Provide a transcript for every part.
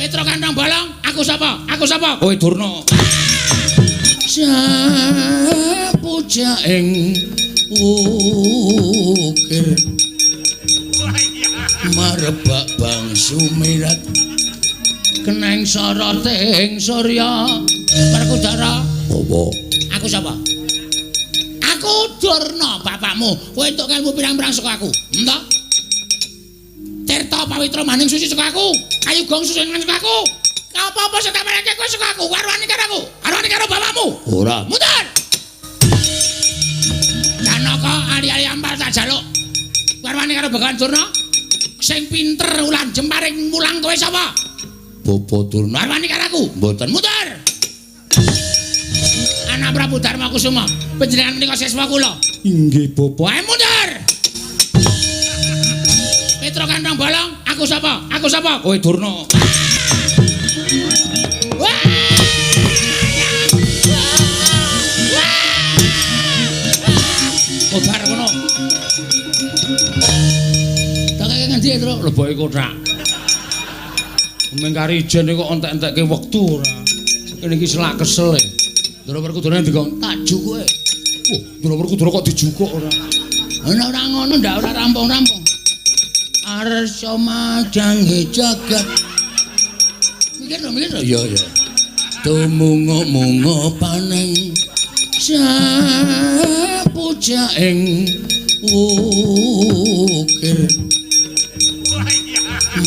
Petro Kantong Bolong, aku sapa? Aku sapa? Kowe Durna. Sapuja ing ukir marebak bangsu mirat keneng soroting surya Werkudara. Apa? Aku sapa? Aku Durna bapakmu. Kowe entuk ilmu pirang-pirang saka aku. Entah. Tirta pawitra maning suci saka aku. Kayu gong suci saka aku. Apa-apa sing tak marake kowe saka aku. Warwani karo aku. Arwani karo bapakmu. Ora. Mundur. Janaka ali-ali ampal tak jaluk. Warwani karo Begawan Durna. Sing pinter ulan jemparing mulang kowe sapa? Bapa Durna. Arwani karo aku. Mboten. Mundur. Anak Prabu Darma Kusuma, panjenengan menika siswa kula. Inggih, Bapak. Ayo mundur. Petro Kantong Bolong, aku sapa? Aku sapa? Kowe Durna. Wah! Kobar kono. Tak kaya ngendi, Tru? Leboke kothak. Mung kari ijen kok entek-entekke wektu ora. Kene iki selak kesel e. Ndara Werkudara ndikon tak jukuke. Wah, Ndara Werkudara kok dijukuk ora? Ana ora ngono ndak ora rampung-rampung. Arsa madhange jagat. Mikir lho, mikir lho. Iya, iya. Tumunga-munga paneng sapuja ing ukir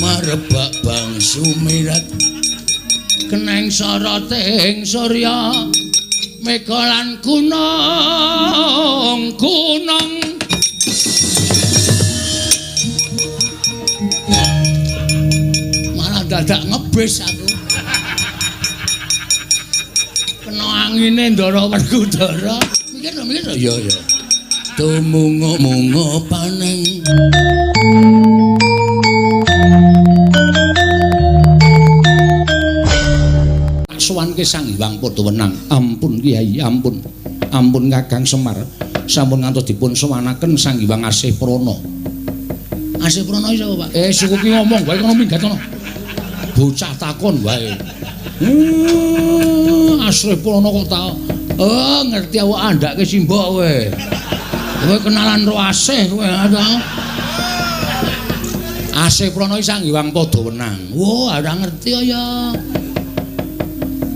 marebak bangsu mirat keneng soroting surya mega lan gunung gunung. Malah dadak ngebis aku. Kena angine Ndara Werkudara. Mikir lho, mikir lho. Iya, iya. Tumunga-munga paneng. Sowanke Sang Hyang Padha Wenang. Ampun Kyai, ampun. Ampun Kakang Semar. Sampun ngantos dipun sowanaken Sang Hyang Asih Prana. Asih Prana iki sapa, Pak? Suku ki ngomong wae kono minggat kono. Bocah takon wae. Asih Prana kok ta. Oh, ngerti awak andhake simbok kowe. Kowe kenalan ro Asih kowe ta. Asih Prana iki Sang Hyang Padha Wenang. Wah, ora ngerti ya.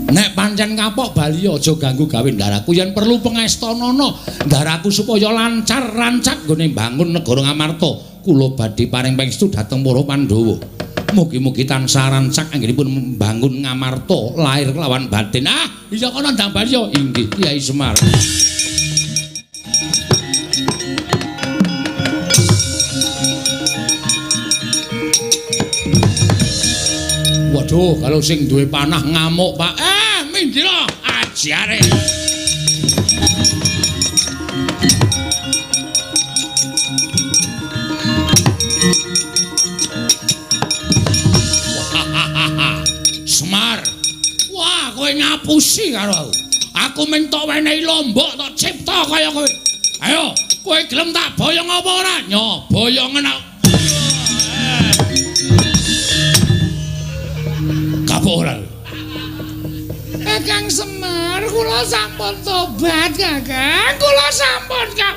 Nek pancen kapok bali aja ganggu gawe ndaraku yen perlu pengestanana ndaraku supaya lancar rancak nggone mbangun negara Ngamarta. Kula badhe paring pangestu dhateng para Pandhawa. Mugi-mugi tansah rancak anggenipun mbangun Ngamarta lahir kelawan batin. Ah, iya kono ndang bali ya. Inggih Kyai Semar. Waduh, kalau sing duwe panah ngamuk, Pak. Minggir ajare. Semar. Wah, kowe ngapusi karo aku. Aku mung tok wenehi lombok tok cipta kaya kowe. Ayo, kowe gelem tak boyong apa ora? Nyo, boyongen aku. Kapok ora? Kakang Semar, kula sampun tobat, Kakang. Kula sampun, Kang.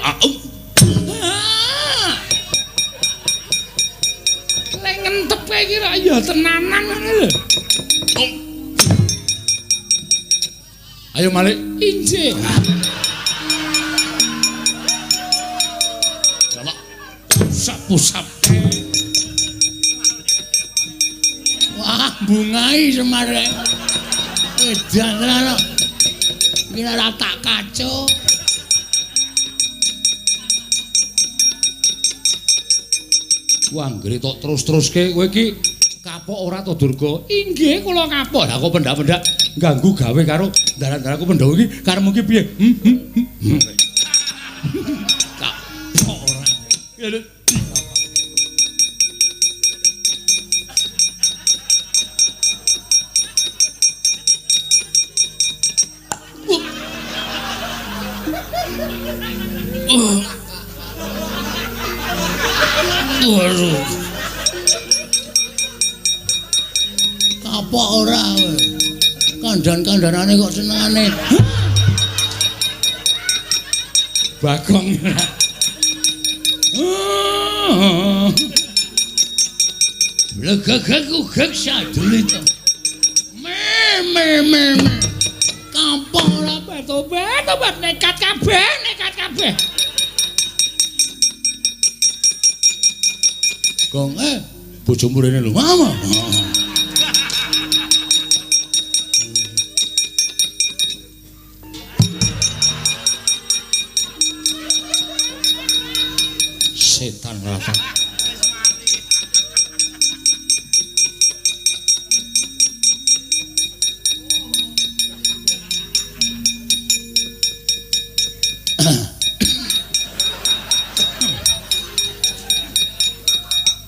Lek ngentep kae iki ra ya tenanan ngono lho. Ayo malik. Injih. Pusap-pusap. Wah, bungai Semar. Edan tenan kok. Iki ora tak kaco. Wah, anggere tok terus-teruske kowe iki kapok ora to Durga? Inggih, kula kapok. Lah kok pendak-pendak ganggu gawe karo ndaran-ndaranku Pandhawa iki karepmu iki piye? Kapok ora. Ya lho. Waduh. Kapok ora kowe. Kandhan-kandhanane kok senengane. Bagong ora. Blegegegugeg sadulit. Me me me. Kapok ora tobat nekat kabeh, nekat kabeh. Gong bojomu rene lho. Mama. Setan rata.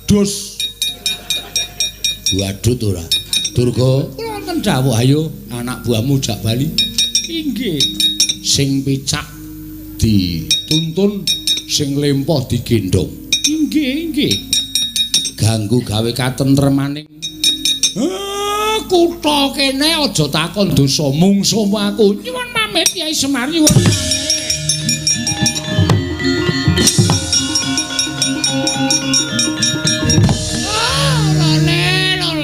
Dus. Wadut ora. Durga, kula wonten dawuh ayo anak buahmu jak bali. Inggih. Sing picak dituntun, sing lempoh digendhong. Inggih, inggih. Ganggu gawe katentremaning. Kutha kene aja takon dosa mungsuhmu aku. Nyuwun pamit Kyai Semar, nyuwun pamit.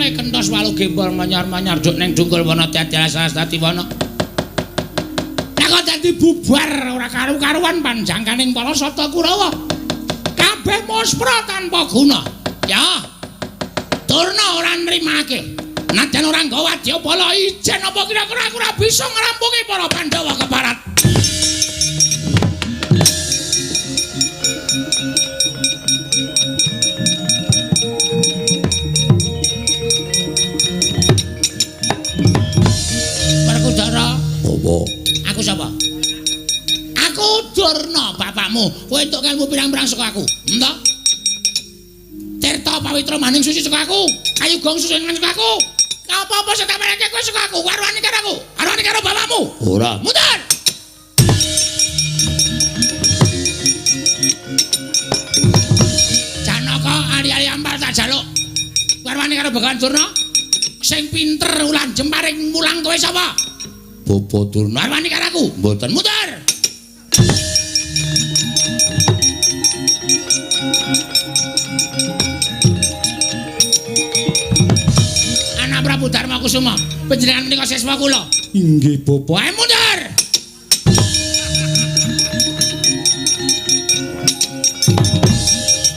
Kentos walu gembol manyar-manyar duk ning dungkul wana tiada sarasati wana. Nek kok dadi bubar ora karu-karuan panjangkaning para sata Kurawa. Kabeh muspra tanpa guna. Ya. Durna ora nrimake. Najan ora nggawa wadyabala ijen apa kira-kira aku ora bisa ngrampungi para Pandhawa keparat. Aku sapa? Aku Durna bapakmu. Kowe entuk ilmu pirang-pirang saka aku. Entah. Tirta pawitra maning suci saka aku. Kayu gong suci saka aku. Apa-apa sing tak mereke kowe saka aku. Warwani karo aku. Warwani karo bapakmu. Ora. Mundur. Janaka ali-ali ampal tak jaluk. Warwani karo Begawan Durna. Sing pinter ulan jemparing mulang kowe sapa? Bapak Durna arwani karo aku. Mboten muter. Anak Prabu Darma Kusuma, panjenengan menika siswa kula. Inggih, Bapak. Ayo mundur.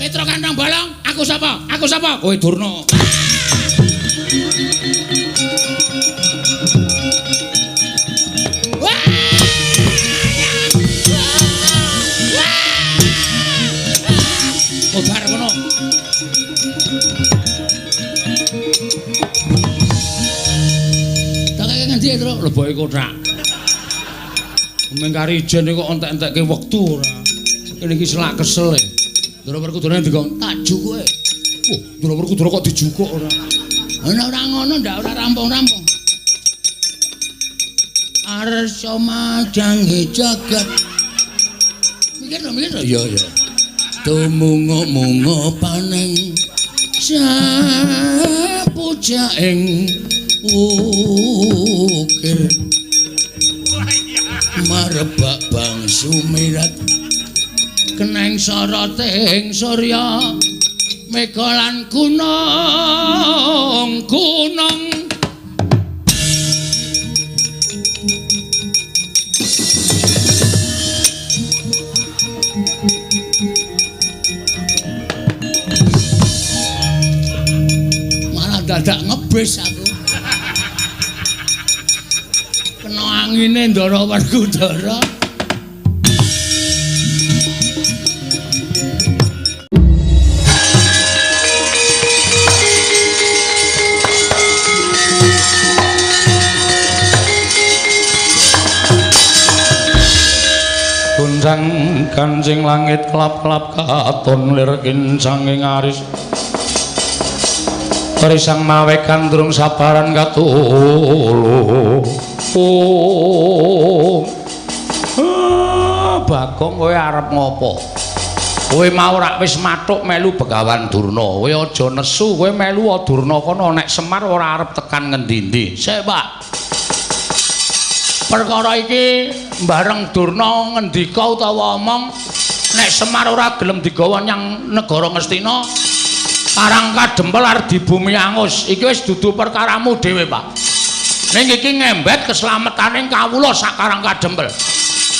Petro Kantong Bolong, aku sapa? Aku sapa? Kowe Durna. Obar kono. Tak kaya ngendi, Tru? Leboke kothak. Mengkari ijen kok entek-entekke wektu ora. Kene iki selak kesel e. Ndara Werkudara dikon tak jukuke. Oh, Ndara Werkudara kok dijukuk ora. Ana ora ngono ndak ora rampung-rampung. Arsa madhange jagat. Mikir lho, mikir lho. Iya, iya. Tumungo-mungo paneng sapujaing ukir marebak bangsu mirat keneng soroting surya mega lan gunung gunung. Dadak ngebis aku. Kena angine Ndara Werkudara. Guncang kancing langit klap-klap katon lir kincanging aris. Risang mawe gandrung sabaran katulu. Oh. Bagong kowe arep ngopo? Kowe mau rak wis mathuk melu Begawan Durna. Kowe aja nesu, kowe melu Durna kono nek Semar ora arep tekan ngendi-endi. Sik, Pak. Perkara iki bareng Durna ngendika utawa omong nek Semar ora gelem digawa nyang negara Ngastina, Karang Kadempel arep dibumi angus. Iki wis dudu perkaramu dhewe, Pak. Ning iki ngembet keslametane kawula sak Karang Kadempel.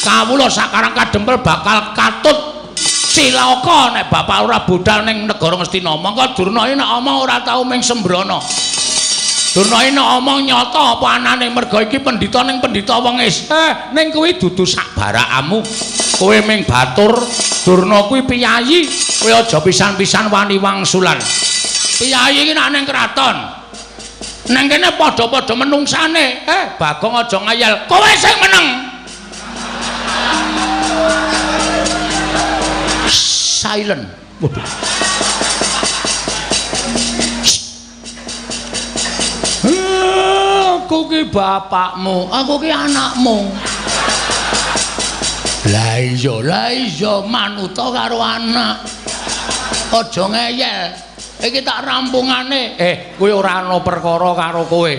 Kawula sak Karang Kadempel bakal katut cilaka nek bapak ora budal ning negara Ngastina. Mongko Durna iki nek omong ora tau ming sembrana. Durna iki nek omong nyata apa anane, merga iki pendhita ning pendhita wong is. Ning kuwi dudu sak barakamu. Kowe ming batur, Durna kuwi piyayi. Kowe aja pisan-pisan wani wangsulan. Piyayi iki nek ning kraton. Neng kene padha-padha menungsane. Bagong aja ngayal. Kowe sing meneng. Silent. Waduh. Aku ki bapakmu, aku ki anakmu. Lah iya manuta karo anak. Aja ngeyel. Iki tak rampungane. Kowe ora ana perkara karo kowe.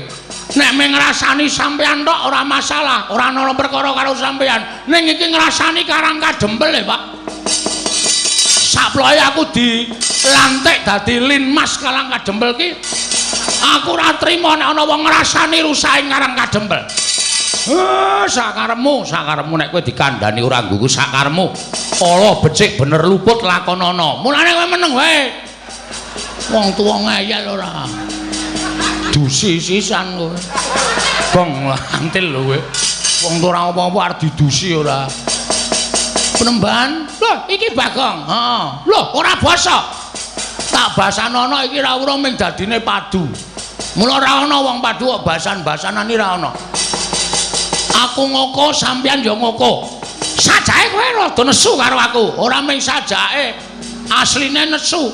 Nek mung ngrasani sampean tok ora masalah, ora ana perkara karo sampean. Ning iki ngrasani Karang Kadempel e, Pak. Saploe aku dilantik dadi Linmas Karang Kadempel ki, aku ora trima nek ana wong ngrasani rusake Karang Kadempel. Sakarepmu, sakarepmu nek kowe dikandhani ora nggugu sakarepmu. Ala becik bener luput lakonana. Mulane kowe meneng wae. Wong tuwa ngeyel ora. Dusi sisan kowe. Gong antil lho kowe. Wong tuwa ora apa-apa arep didusi ora. Penemban, lho iki Bagong. Heeh. Lho ora basa. Tak basanono iki ra urung ming dadine padu. Mula ora ana wong padu kok basan-basanan iki ra ana. Aku ngoko sampeyan ya ngoko. Sajake kowe rada nesu karo aku. Ora ming sajake, asline nesu.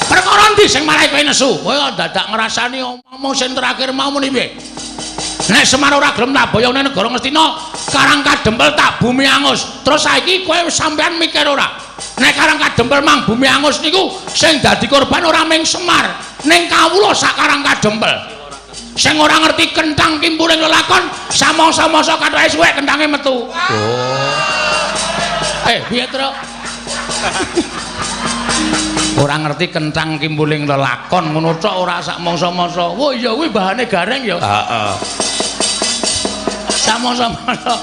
Perkara endi sing marai kowe nesu? Kowe kok dadak ngrasani omong sing terakhir mau muni piye? Nek Semar ora gelem tak boyone negara Ngastina, Karang Kadempel tak bumi angus. Terus saiki kowe sampean mikir ora? Nek Karang Kadempel mang bumi angus niku sing dadi korban ora ming Semar, ning kawula sak Karang Kadempel. Sing ora ngerti kenthang kimpuling lelakon, samangsa-mangsa kathoke suwek kenthange metu. Oh. Piye, Truk? Ora ngerti kenthang kimpuling lelakon ngono tok ora sak mangsa-mangsa. Wah iya kuwi bahane gareng ya. Heeh. Samangsa-mangsa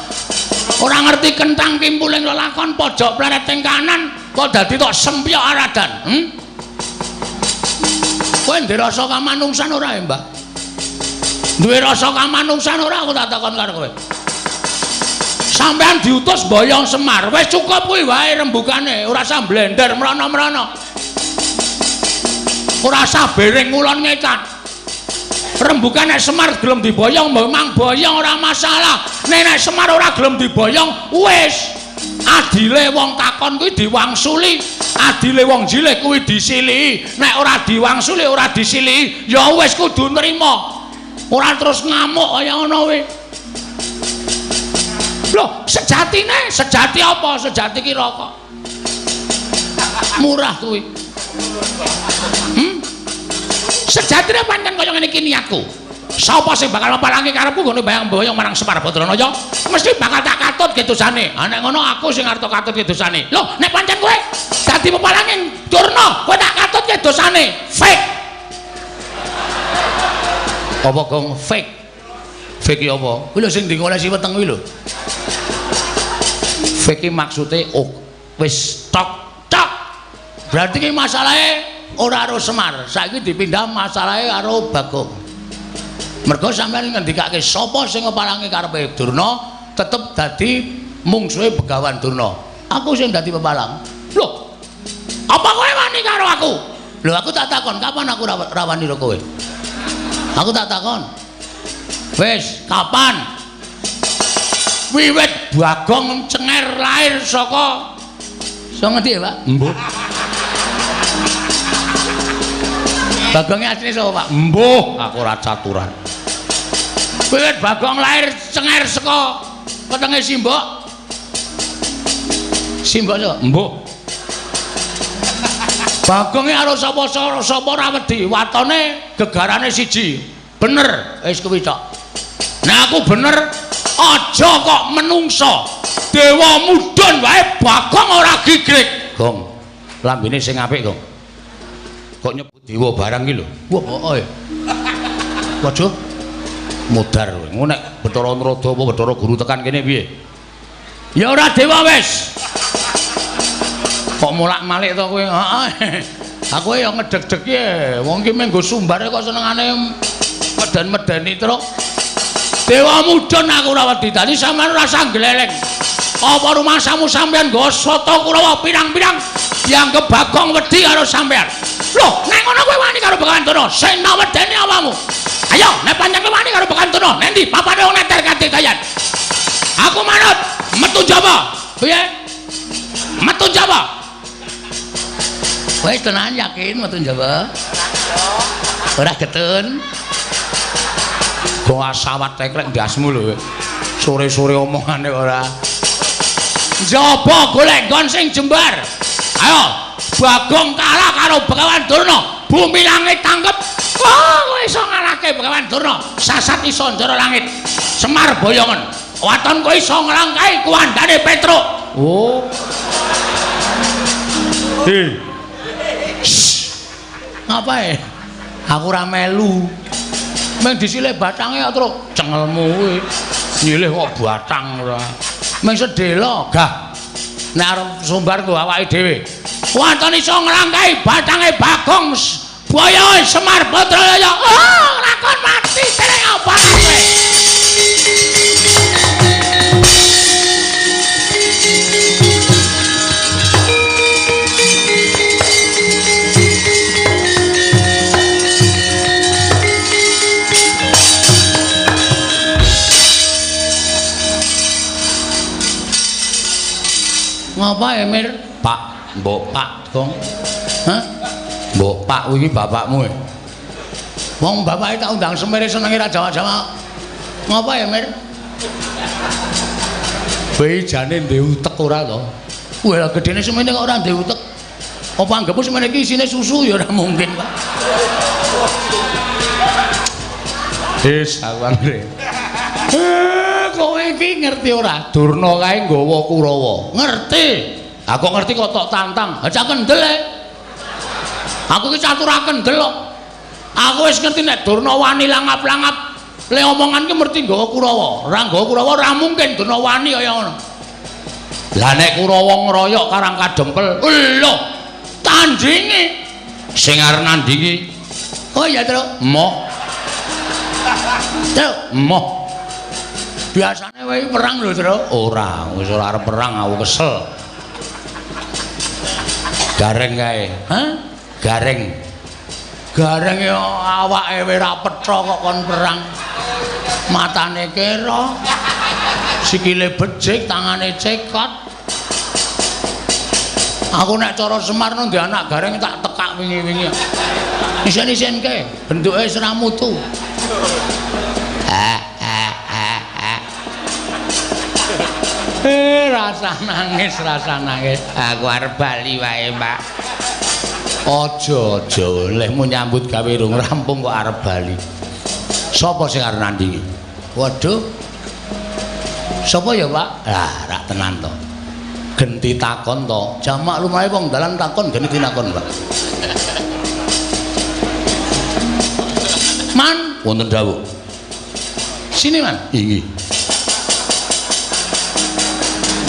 ora ngerti kenthang kimpuling lelakon pojok pleret ing kanan kok dadi tok sempyok aradan. Kowe ndek rasa kamanungsan ora ya, Mbah? Duwe rasa kamanungsan ora aku tak takon karo kowe. Sampeyan diutus boyong Semar, wis cukup kuwi wae rembugane, ora usah blender mrono-mrono. Ora usah bering ngulon ngetan. Rembugan nek Semar gelem diboyong, memang boyong ora masalah. Nek nek Semar ora gelem diboyong, wis. Adile wong takon kuwi diwangsuli, adile wong jilih kuwi disilihi. Nek ora diwangsuli, ora disilihi, ya wis kudu nrima. Ora terus ngamuk kaya ngono kuwi. Loh, sejatine, sejati apa? Sejati ki rokok. Murah kuwi. Sejatine pancen kaya ngene iki niatku. Sapa sing bakal mapalangi karepku nggone bayang-boyong marang Semar Badranaya, mesti bakal tak katut ke dosane. Ha nek ngono aku sing arep katut ke dosane. Loh, nek pancen kowe dadi pepalange Durna, kowe tak katut ke dosane. Fake. Apa gong fake? Fake ki apa? Kuwi lho sing digolesi weteng kuwi lho. Fake ki maksude wis tok tok. Berarti ki masalahe ora karo Semar, saiki dipindah masalahe karo Bagong. Mergo sampeyan ngendikake sapa sing ngepalangi karepe Durna tetep dadi mungsuhe Begawan Durna. Aku sing dadi pepalang. Lho, apa kowe wani karo aku? Lho aku tak takon, kapan aku rawani karo kowe? Aku tak takon. Wis, kapan? Wiwit Bagong cenger lahir saka ngendi ya, Pak? Mbuh. Bagongnya asline sapa, Pak? Mbuh, aku ora caturan. Wiwit Bagong lahir cenger saka wetenge Simbok. Simbok sapa? Mbuh. Bagonge karo sapa sapa ora wedi, watone gegarane siji. Bener, wis kuwi tok. Nek aku bener, aja kok menungsa. Dewa mudhun wae Bagong ora gigrik. Gong, lambene sing apik, Gong. Kok nyebut dewa barang iki lho. Wah, heeh. Waduh. Modar kowe. Engko nek Bathara Narada apa Bathara Guru tekan kene piye? Ya ora dewa wis. Kok molak-malik to kowe? Heeh. Aku ya ngedeg-deg ki. Wong ki mung nggo sumbare kok senengane meden-medeni truk. Dewa mudhun aku ora wedi. Dadi sampeyan ora usah gleleng. Apa rumasamu sampeyan nggo sata Kurawa pirang-pirang dianggep Bagong wedi karo sampeyan. Loh, nek ngono kowe wani karo Begawan Durna, sing tak wedeni awakmu. Ayo, nek pancen kowe wani karo Begawan Durna, nendi papane wong neter kadegayan. Aku manut, metu Jawa. Piye? Metu Jawa. Wis tenan yakin metu Jawa? Ora getun. Go asawat teklek ndasmu lho. Sore-sore omongane ora. Njaba golek nggon sing jembar. Ayo, Bagong kalah karo Begawan Durna, bumi langit tangkep. Wah, kowe iso ngalahke Begawan Durna, sasat iso njara langit. Semar boyongen. Waton kowe iso nglangkahi kuwandane Petruk. Oh. Hei. Ngapae? Aku ora melu. Meng disilih batange kok, Truk. Cengelmu kuwi. Nyilih kok batang ora. Meng sedhela, gah. Nek arep sumbar nggo awake dhewe. Waton iso nglangkahi batange Bagong Boyo Semar Badraya. Oh, lakon mati dereng apa kowe. Ngapa ya, Mir? Pak, mbok Pak, Gong. Hah? Mbok Pak kuwi bapakmu e. Wong bapake tak undang semere senenge ra jawa-jawa. Ngapa ya, Mir? Bae jane ndek utek ora to? Wah, gedene semene kok ora ndek utek. Apa anggepmu semene iki isine susu ya ora mungkin, Pak. Wis, aku anggere. Kowe iki ngerti ora? Durna kae nggawa Kurawa. Ngerti. Aku ngerti kok tok tantang. Ha cak kendel e. Aku iki catur kendel kok. Aku wis ngerti nek Durna wani langap-langap. Le omongan ki mesti nggawa Kurawa. Ora nggawa Kurawa ora mungkin Durna wani kaya ngono. Lah nek Kurawa ngroyok Karang Kadempel, lho, tandinge sing arep nandingi. Oh iya, Truk. Emoh. Truk, emoh. Biasane wae perang lho, Truk. Ora, wis ora arep perang aku kesel. Gareng kae. Hah? Gareng. Gareng ya awake wis ora petha kok kon perang. Matane kera. Sikile becik, tangane cekot. Aku nek cara Semar ndek anak gareng tak tekak wingi-wingi. Isen-isenke, bentuke wis ora mutu. Rasa nangis, rasa nangis. Aku arep bali wae, Pak. Aja, aja, lehmu nyambut gawe rung rampung kok arep bali. Sapa sing arep nandingi? Waduh. Sapa ya, Pak? Lah, rak tenan to. Genti takon to. Jamak lumahe wong dalan takon genti tinakon, Pak. Man, wonten dawuh. Sini, Man. Inggih.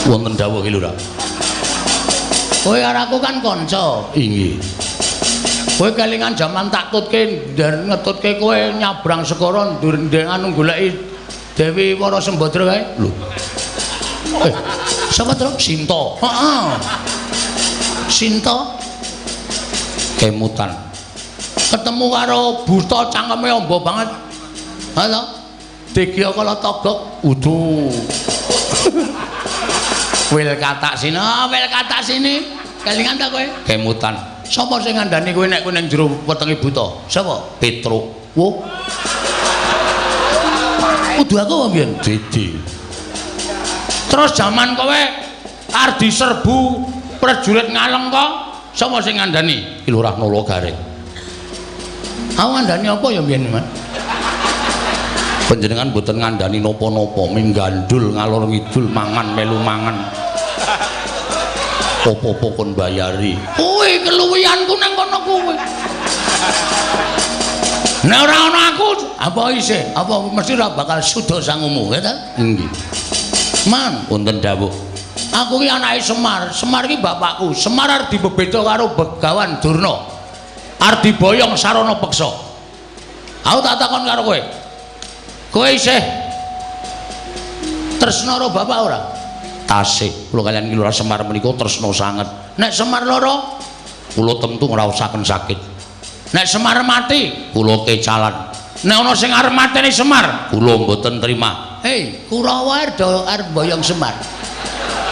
Wonten dawuh ki lho, Rak. Kowe karo aku kan kanca. Inggih. Kowe kelingan jaman tak tutke ngetutke kowe nyabrang segara ndur anu goleki Dewi Wara Sembadra kae. Lho. Sapa to? Sinta. Heeh. Sinta kemutan. Ketemu karo buta cangkeme amba banget. Ha to? Digya kala togok. Udu. Wil katak sini, wil katak sini. Kelingan ta kowe? Kemutan. Sapa sing ngandani kowe nek kowe ning jero wetenge buta? Sapa? Petruk. Wo. Kudu aku apa mbiyen? Didi. Terus jaman kowe arep diserbu prajurit Ngalengka, Sapa sing ngandani? Ki Lurah Nala Gareng. Aku ngandani apa ya mbiyen, Mas? Panjenengan mboten ngandani napa-napa, ming gandul ngalor ngidul mangan melu mangan. Apa-apa kon bayari. Kuwi keluwihanku nang kono kuwi. Nek ora ana aku, apa isih? Apa mesti ora bakal suda sangumu, ya ta? Nggih. Man, wonten dawuh. Aku ki anake Semar. Semar ki bapakku. Semar arep dibebeda karo Begawan Durna. Arep diboyong sarana peksa. Aku tak takon karo kowe. Kowe isih tresna karo bapak ora? Tasih. Kula kaliyan Ki Lurah Semar menika tresna sanget. Nek Semar lara, kula tentu ngraosaken sakit. Nek Semar mati, kula kecalan. Nek ana sing arep mateni Semar, kula mboten trima. Hei, Kurawa arep boyong Semar.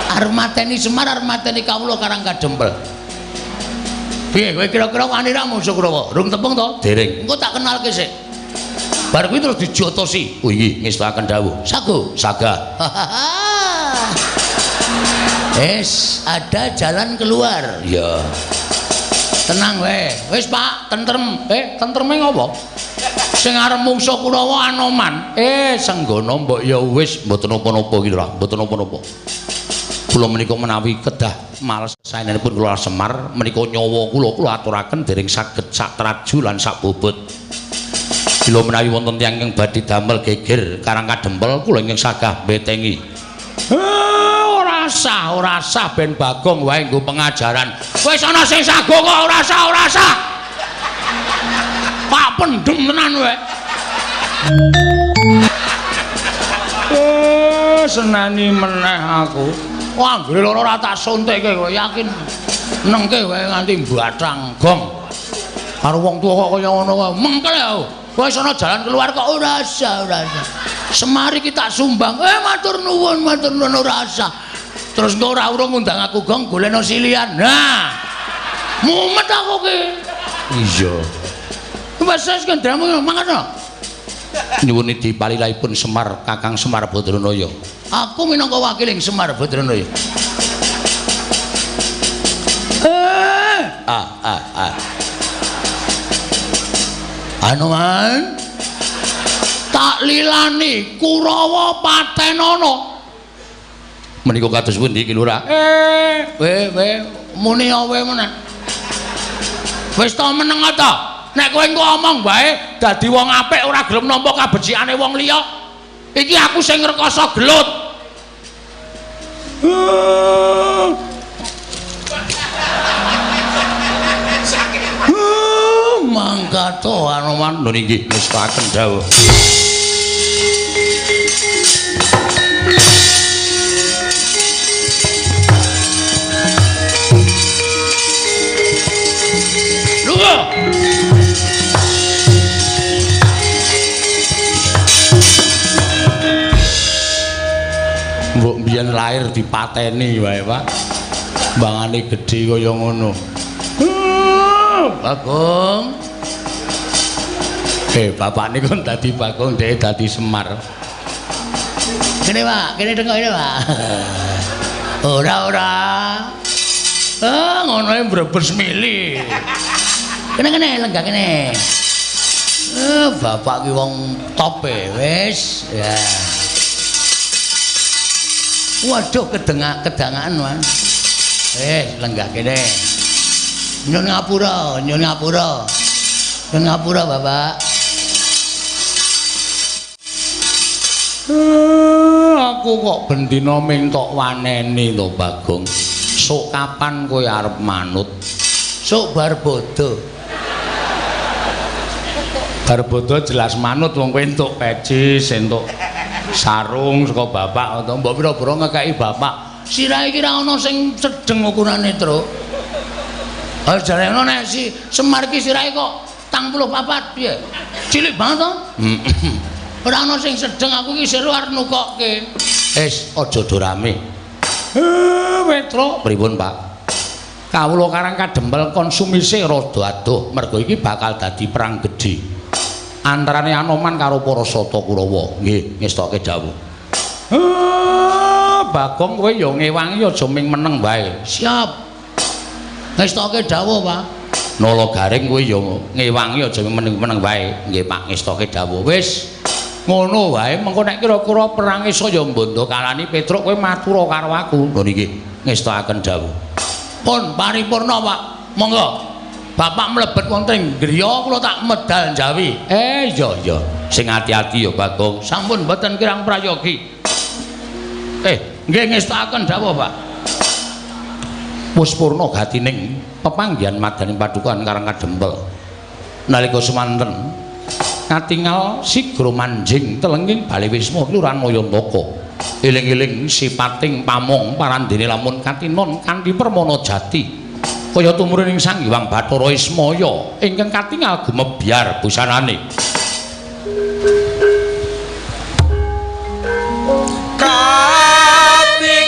Arep mateni Semar, arep mateni kawula Karang Kadempel. Piye kowe kira-kira wani ra mungsuh Kurawa? Rung tepung to? Dereng. Engko tak kenalke sik. Bar kuwi terus dijotosi. Oh inggih, ngestakaken dawuh. Sago, saga. Wis, ada jalan keluar. Iya. Tenang wae. Wis, Pak, tentrem. Tentreme ngopo? Sing arep mungsuh Kurawa Anoman. Senggono mbok ya wis mboten napa-napa iki lho, mboten napa-napa. Kula menika menawi kedah males saenenipun kula Semar menika nyawa kula kula aturaken dereng saged sak traju lan sak bobot. Kula menawi wonten tiyang ingkang badhe damel geger Karang Kadempel kula ingkang sagah mbetengi. Ora sah, ora sah ben Bagong wae nggo pengajaran. Wis ana sing sago kok ora sah, ora sah. Pak pendem tenan kowe. Senani meneh aku. Wah, anggere lara ora tak suntikke kowe yakin. Nengke wae nganti mbathang gong. Karo wong tuwa kok kaya ngono wae. Mengkel aku. Wis ana jalan keluar kok ora sah, ora sah. Semar iki tak sumbang. Matur nuwun, matur nuwun ora sah. Terus engko ora urung ngundang aku gong golekno silian. Nah. Mumet aku ki. Iya. Wis wis kendramu mangkat to. Nyuwun dipalilahipun Semar Kakang Semar Badranaya. Aku minangka wakiling Semar Badranaya. Anoman tak lilani Kurawa patenana. Menika kados pundi Ki Lurah? We muni awe meneh. Wis to meneng ta? Nek kowe engko omong wae dadi wong apik ora gelem nampa kabecikane wong liya. Iki aku sing ngrekoso gelut. Mangkat to Anoman. Lho nggih ngestaken dawuh. Lunga. Mbok mbiyen lahir dipateni wae, Pak. Mbangane gedhe kaya ngono. Bagong. Bapakne kon dadi Bagong, dhek dadi Semar. Kene, Pak, kene tengok kene, Pak. Ora, ora. Ngono e mbrebes mili. Kene kene lenggah kene. Bapak ki wong top e, wis. Ya. Waduh, kedangaan, Mas. Lenggah kene. Nyun ngapura, nyun ngapura. Nyun ngapura, Bapak. Aku kok bendina ming tok waneni to, Bagong. Sok kapan kowe arep manut? Sok bar bodho. Bar bodho jelas manut wong kowe entuk pecis, entuk sarung saka bapak atau mbok pira-pira ngekeki bapak. Sirahe iki ra ana sing sedeng ukurane, Truk. Ha jarene nek si Semar iki sirahe kok 84 piye? Cilik banget to? Ora ana sing sedeng aku iki seru arep nukokke. Wis aja do rame. Petro, pripun, Pak? Kawula Karang Kadempel konsumise rada adoh mergo iki bakal dadi perang gedhe antarane Anoman karo para Sata Kurawa. Nggih, ngestoke dawuh. Bagong kowe ya ngewangi aja ming meneng wae. Siap. Ngestoke dawuh, Pak. Nala Garing kowe ya ngewangi aja meneng-meneng wae. Nggih, Pak, ngestoke dawuh. Wis ngono wae, mengko nek kira-kira perange saya mbondo kalani Petruk kowe matura karo aku. Lho niki ngestokaken dawuh. Pun paripurna, Pak. Monggo. Bapak mlebet wonten ing griya kula tak medal njawi. Iya iya. Sing ati-ati ya, Bagong. Sampun mboten kirang prayogi. Nggih ngestokaken dawuh, Pak. Wis purna gatining pepanggihan madaning padukan Karang Kadempel. Nalika semanten katingal sigra manjing telenging Bale Wisma Kelurahan Mayantaka. Eling-eling sipating pamong parandene lamun katinon kanthi permana jati. Kaya tumurun Sang Hyang Bathara Ismaya ingkang katingal gumebyar busanane. Katingal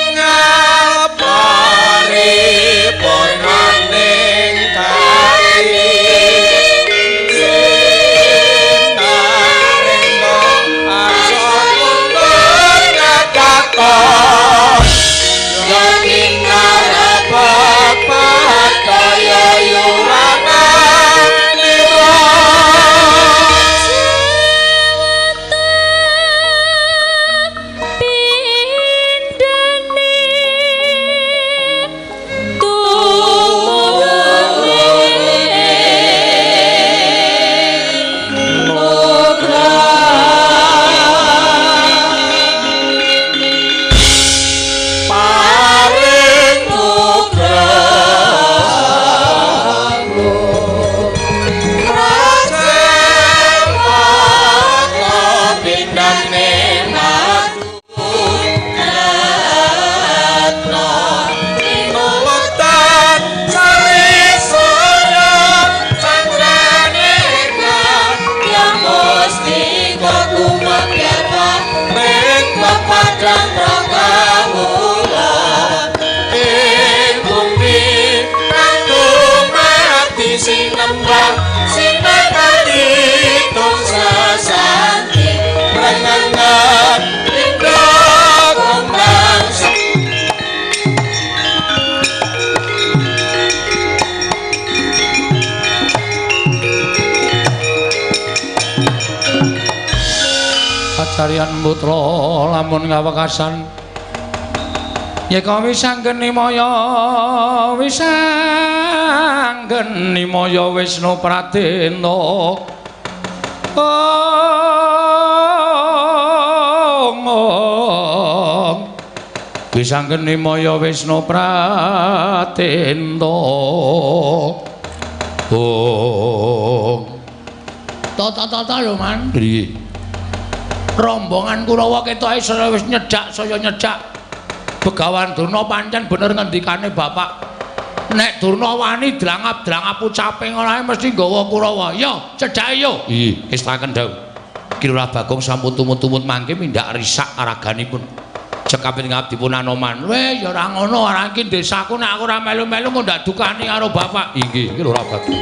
paripurnaning kali sinarengga asana kakaton yen Kaya yuwana nira pindene tumurune mugra paring mugra Kacarian putra lamun ngawekasan yeka wisanggeni maya wisanggeni maya Wisnu Pradena ong wisanggeni maya Wisnu Pradena ong tata-tata lho man. Piye? Rombongan Kurawa ketoke saya wis nyedak, saya nyedak. Begawan Durna pancen bener ngendikane bapak. Nek Durna wani drangap-drangap ucape ngono ae mesti nggawa Kurawa. Yo, cedhake yo. Iya, estaken dawuh. Ki Lurah Bagong sampun tumut-tumut mangke mindak risak araganipun. Cekaping ngabdipun Anoman. Weh, ya ora ngono, ora iki desaku nek aku ora melu-melu kok ndak dukani karo bapak. Inggih, iki Lurah Bagong.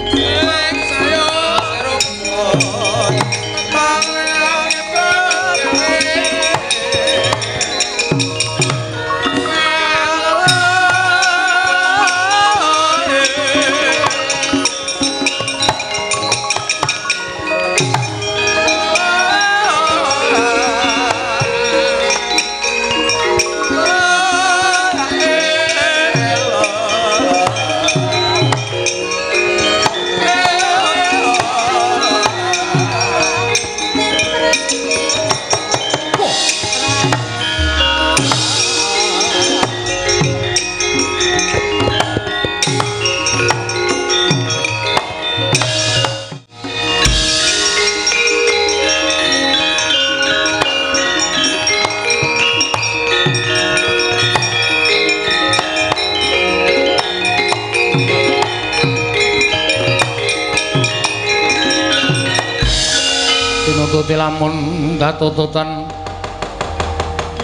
Tinututi lamun katututan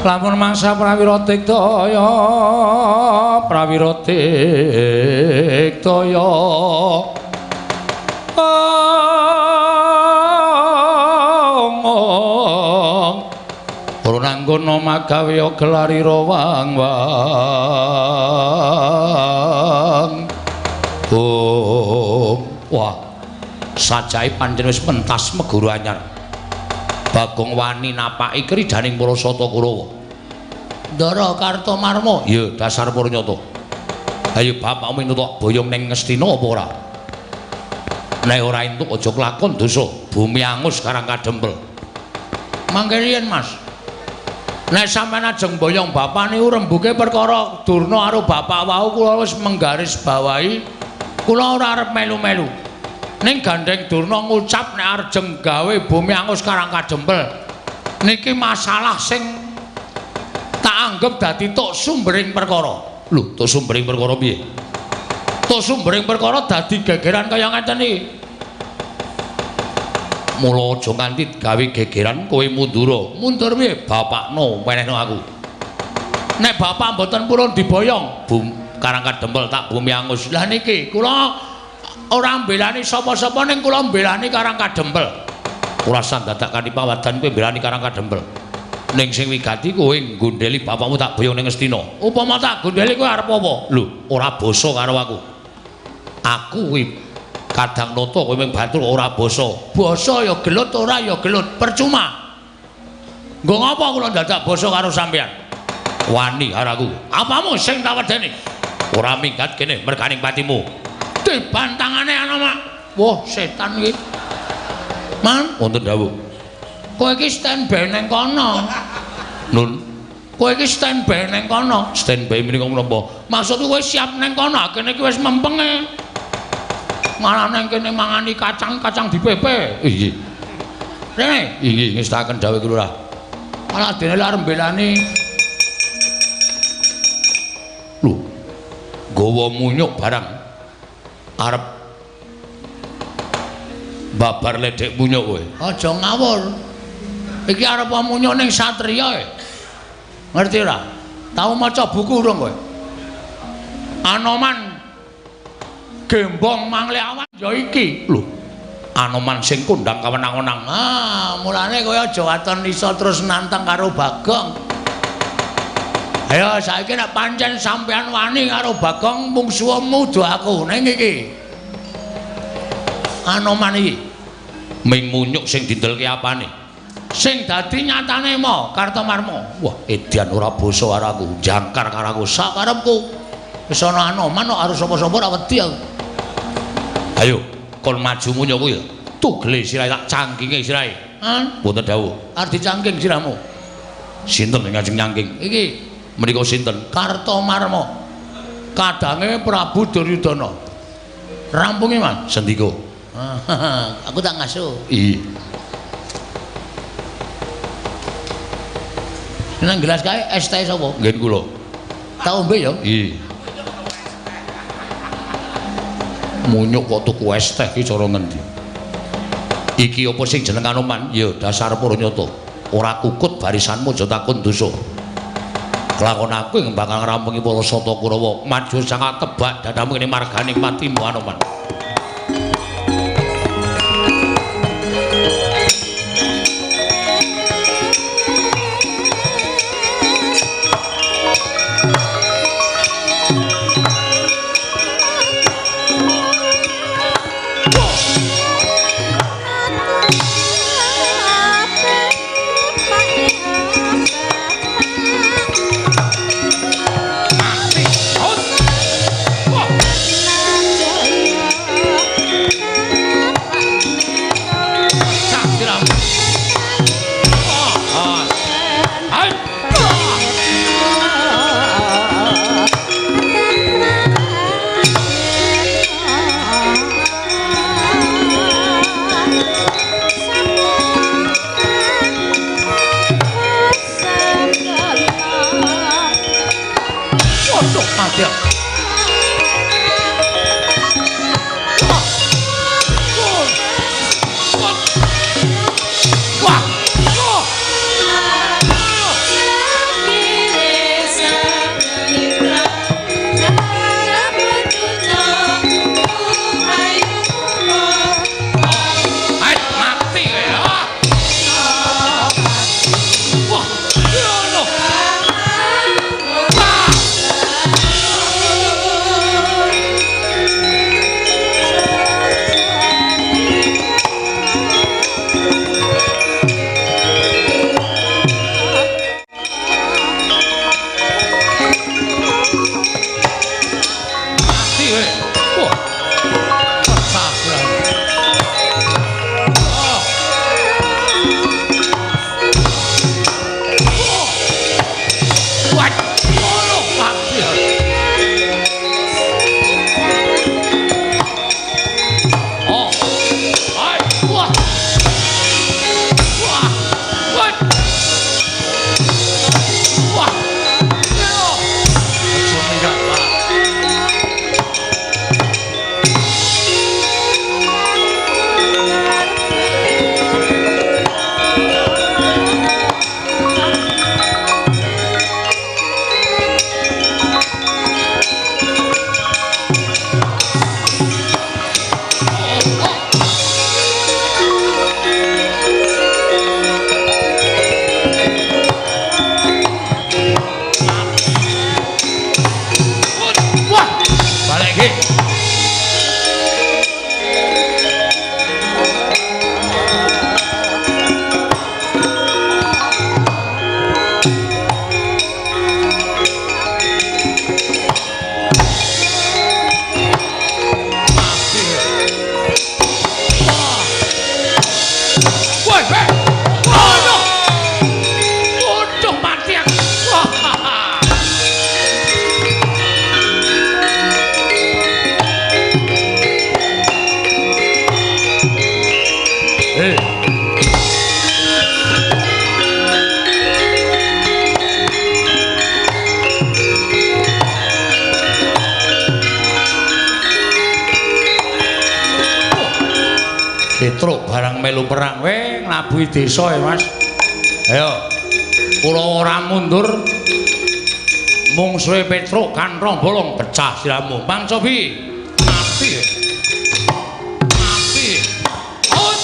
lamun mangsa prawira tiktaya prawira tiktaya ong Purnanggana magawe gelarira wang wang. Wah. Sajae pancen wis pentas meguru anyar. Bagong wani napaki kridaning para sata Kurawa. Ndara Kartomarma. Ya, dasar purnyata. Ayo bapakmu entuk boyong ning Ngastina apa ora? Nek ora entuk aja kelakon dosa, bumi angus Karang Kadempel. Mangke riyen, Mas. Nek sampeyan ajeng boyong bapak niku rembuke perkara Durna karo bapak wau kula wis menggaris bawahi kula ora arep melu-melu. Ning gandeng Durna ngucap nek arjeng gawe bumi angus Karang Kadempel. Niki masalah sing tak anggep dadi tok sumbering perkara. Lho, tok sumbering perkara piye? Tok sumbering perkara dadi gegeran kaya ngeten iki. Mula aja nganti gawe gegeran kowe mundura. Mundur piye? Bapakno wenehno aku. Nek bapak mboten purun diboyong, bum Karang Kadempel tak bumi angus. Lah niki kula ora mbelani sapa-sapa ning kula mbelani Karang Kadempel. Ora usah dadak kanthi pawadan kowe mbelani Karang Kadempel. Ning sing wigati kowe nggondheli bapakmu tak boyong ning Ngastina. Upama tak gondheli kowe arep apa? Lho, ora basa karo aku. Aku kuwi kadang nata kowe mung batur ora basa. Basa ya gelut ora ya gelut, percuma. Nggo ngapa kula dadak basa karo sampeyan? Wani karo aku. Apamu sing tak wedeni? Ora minggat kene merganing patimu. Dibantangane ana, Mak. Wah, setan iki. Man, wonten dawuh. Kowe iki standby ning kono. Nun, kowe iki standby ning kono. Standby menika menapa? Maksudku kowe siap ning kono, kene iki wis mempenge. Malah nang kene mangani kacang-kacang dipepe. Inggih. Rene, inggih ngestaken dawuh Lurah. Malah dene arep mbelani. Lho, nggawa munyuk barang arep babar ledek munyuk kowe. Aja ngawur. Iki arep munyuk ning satriya e. Ngerti ora? Tau maca buku urung kowe? Anoman Gembong Mangleawan ya iki. Lho, Anoman sing kondang kawenang-wenang. Ah, mulane kowe aja waton iso terus nantang karo Bagong. Ayo saiki nek pancen sampean wani karo Bagong mungsuhmu do aku ning iki. Anoman iki ming munyuk sing dindelke apane? Sing dadi nyatane mo Kartomarma. Wah, edan ora basa karo aku, jangkar karo aku sakarepku. Wis ana Anoman kok arep sapa-sapa ora wedi aku. Ayo, kon maju munyuk kuwi. Tugele sirahe tak cangkinge sirahe. Hah? Mboten dawuh. Arep dicangking sirahmu. Sinten sing ngajeng nyangking? Iki menika sinten? Kartomarma. Kadange Prabu Duryudana. Rampunge, Mas. Sendika. Aku tak ngasuh. Iya. Nang gelas kae es teh sapa? Nggih kula. Tak ombe ya? Iya. Munyuk kok tuku es teh iki cara ngendi? Iki apa sing jeneng Anoman? Ya dasar purnyata. Ora kukut barisanmu aja takon dosa. Kelakon aku ing bakal ngrampungi para sata Kurawa. Maju sangat tebak dadamu kene marganing patimu Anoman. Jaya. barang melu perang. Weh, nglabuhi desa ya, Mas. Ayo. Kurawa ora mundur. Mungsuhe Petruk kanthong bolong pecah siramu. Pangcobi. Mati. Mati. Ut.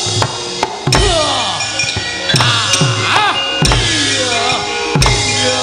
Ah. Iya. Iya.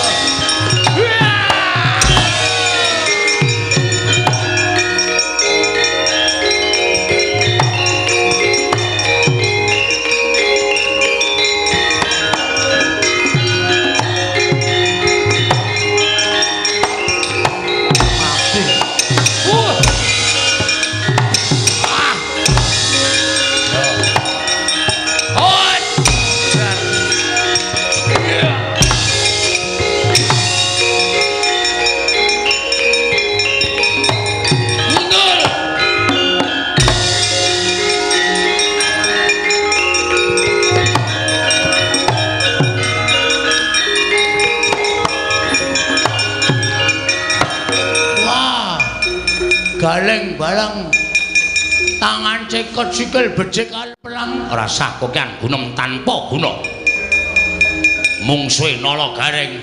Galeng barang tangan cekot sikil becik pelang rasa kokean gunem tanpa guna mungsuhe Nala Gareng.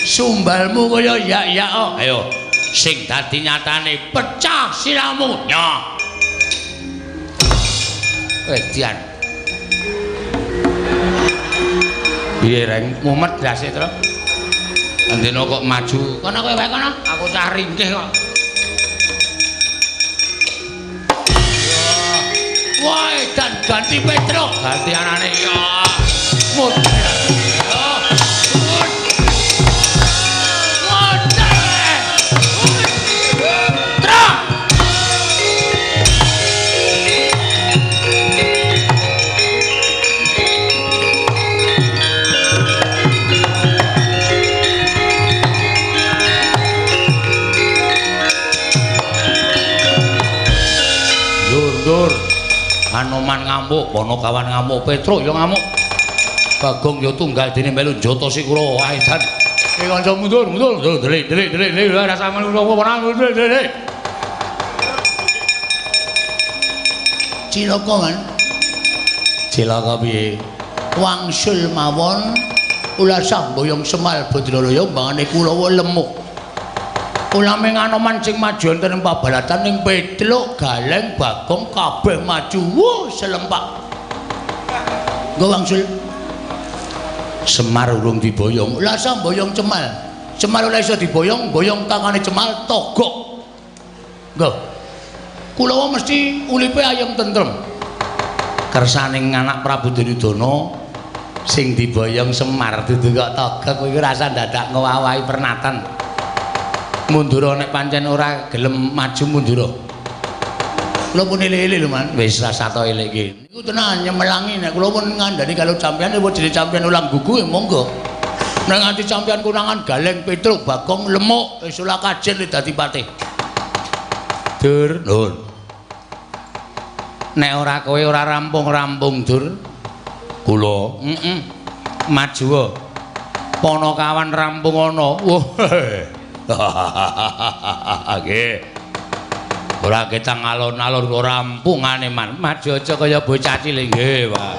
Sumbalmu kaya yak-yak. Ayo sing dadi nyatane pecah siramu. Nyoh edian piye reng mumet ndase tru. Andena kok maju. Kono kowe wae kono, aku cah ringkih kok. Wah, dan ganti Petruk, ganti anane ya. Modar. Modar. Truk. Dur. Anoman ngamuk, Ponokawan ngamuk, Petruk ya ngamuk. Bagong ya tunggal dene melu njotosi Kurawa. Ae jan. Eh kanca mundur, mundur, mundur, delik, delik, delik, delik, ora sampeyan ora delik, delik. Cilaka, Man. Cilaka piye? Wangsul mawon ulasah mboyong Semal Badralaya mbangane Kurawa lemuk. Ulaming Anoman sing maju wonten ing pabalatan ning Petruk, Galeng, Bagong kabeh maju. Wuh, selempak. Nggo wangsul. Semar urung diboyong. Lah sa mboyong Cemal. Cemal ora iso diboyong, boyong tangane Cemal togok. Nggo. Kulawa mesti ulipe ayem tentrem. Kersaning anak Prabu Duryudana sing diboyong Semar dudu kok togok kuwi rasa dadak ngowahi pernatan. Mundura nek pancen ora gelem maju mundura. Kula pun elek-elek lho, Man. Wis rasa to elek iki. Niku tenan nyemelangi nek kula pun ngandani kalau sampeyan wis jenenge sampeyan ulang gugu ya monggo. Nek nganti sampeyan konangan Galeng, Petruk, Bagong, Lemuk wis ora kajen dadi patih. Dur, nun. Nek ora kowe ora rampung-rampung, Dur. Kula, heeh. Maju. Ponokawan rampung ana. Wah. Nggih. Ora ketang alon-alon kok rampungane man. Maju aja kaya bocah cilik nggih, Pak.